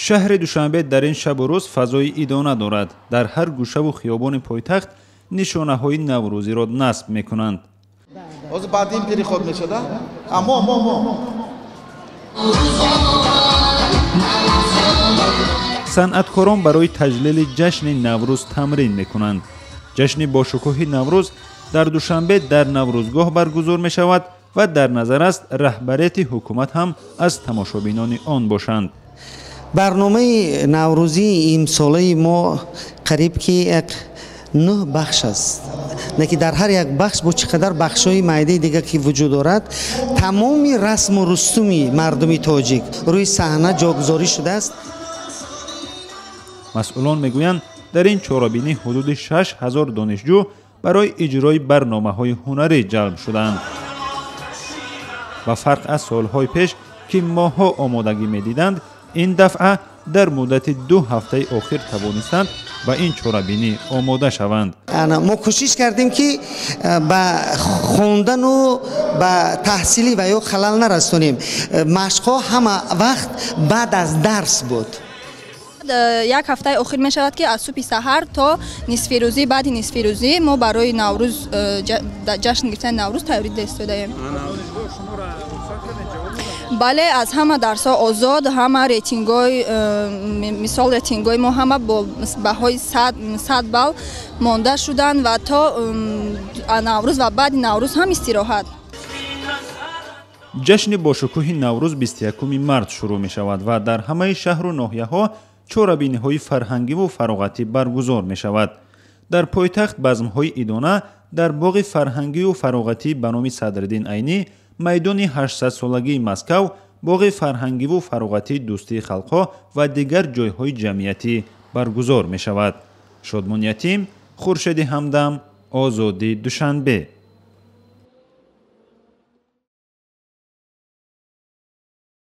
Шаҳри Душанбе дар ин шабу рӯз фазои идона дорад. Дар ҳар гӯшаву хиёбони пойтахт нишонаҳои наврӯзиро насб мекунанд. Ҳозир баъди ин переход мешада? Мо мо мо. Санъаткорон барои таҷлили ҷашни Наврӯз тамрин мекунанд. Ҷашни бошукӯҳи Наврӯз дар Душанбе дар Наврӯзгоҳ баргузор мешавад ва дар назар аст раҳбарияти ҳукумат ҳам аз тамошобинони он бошанд. Барномаи наврӯзии имсолаи мо қариб ки як 9 бахш аст. Не ки дар ҳар як бахш бо чӣ қадар бахшҳои майдаи дигар ки вуҷуд дорад, тамоми расму русуми мардуми тоҷик рӯи саҳна ҷогузорӣ шудааст. Масъулон мегӯянд, дар ин чорабинӣ ҳудуди 6000 донишҷӯ барои иҷрои барномаҳои ҳунарӣ ҷалб шуданд. Ба фарқ аз солҳои пеш, ки моҳҳо омодагӣ медиданд, ин дафъа дар муддати 2 ҳафтаи охир тавонистанд ба ин чорабинӣ омода шаванд. Мо кӯшиш кардем, ки ба хондану ба таҳсилӣ ва ё халал нарасонем. Машқҳо ҳама вақт баъд аз дарс буд. Як ҳафтаи охир мешавад, ки аз субҳи саҳар то нисфирӯзӣ, баъди нисфирӯзӣ мо барои Наврӯз, ҷашн гирифтани Наврӯз тайёрӣ дида истодаем. Бале, аз ҳама дарсҳо озод, ҳама рейтингҳои, мисол рейтингҳои мо ҳама бо баҳои 100 балл монда шуданд ва то Наврӯз ва баъди Наврӯз ҳам истироҳат. Ҷашни бошукӯҳи Наврӯз 21 март шурӯъ мешавад ва дар ҳамаи шаҳру ноҳияҳо чорабиниҳои фарҳангиву фароғатӣ баргузор мешавад. Дар пойтахт базмҳои идона дар боғи фарҳангиву фароғатӣ ба номи Садриддин Айнӣ, майдони 800-солагии Москав, боғи фарҳангиву фароғатии дӯстии халқҳо ва дигар ҷойҳои ҷамъиятӣ баргузор мешавад. Шодмон Ятим, Хуршеди Ҳамдам, Озодӣ, Душанбе.